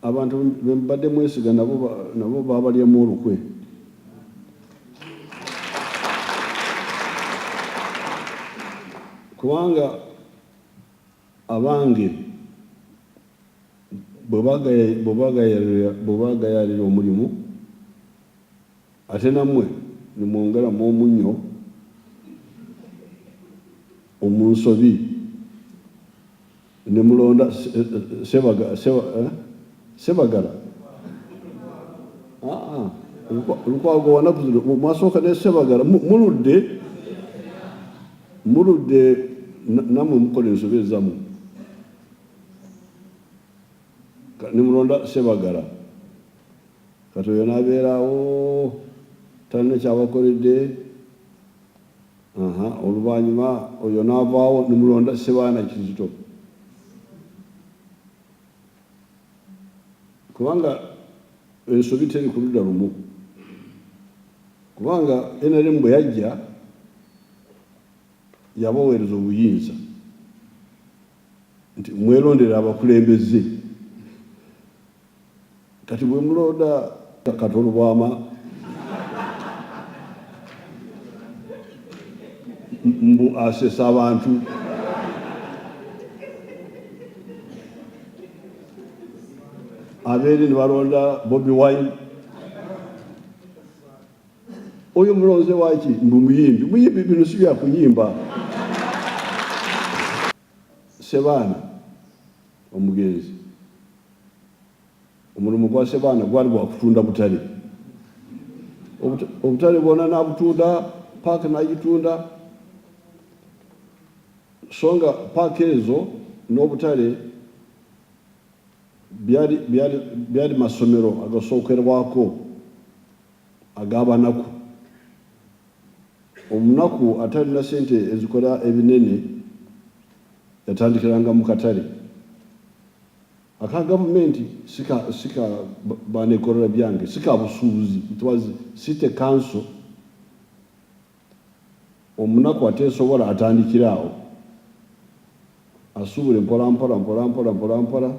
Abantu be mubadde mwesiga nabo babalyamu olukwe. Kubanga abange bwe bagayaalira omulimu, ate nammwe ne mwongeramu omunnyo mu nsobi. Ne mulonda Sebagala. Lukwago wanaku zino mwasooka ne Sebagala muludde muludde namwe mukola ensobi ezammwe ne mulonda Sebagala kati oyo n'abeerawo talina kyabakoledde. Aha, oluvannyuma oyo n'avaawo ne mulonda Ssebaana Kizito. Kubanga ensobi teri ku ludda lumu. Kubanga nrm bwe yajja yabaweereza obuyinza nti mwerondere abakulembeze. Kati bwe mulonda Kato Lubwama mbu asesa abantu. Abeeri ne balonda Bobi Wine. Oyo mulonze waki? Mbu muyimbi. Muyimbi bino si bya kuyimba. Ssebaana omugenzi. Omulimu gwa Ssebaana gwali gwa kutunda butale. Obutale bwona n'abutunda, paaka n'agitunda. So nga paaka ezo n'obutale byali, byali, byali masomero agasookerwako ag'abanaku. Omunaku atalina sente ezikola ebinene yatandikiranga mu katale. Aka gavumenti si ka si ka banekolera byange, si ka busuubuzi, it was city council. Omunaku ateesobola atandikira awo, asuubule mpola mpola mpola mpola mpola mpola.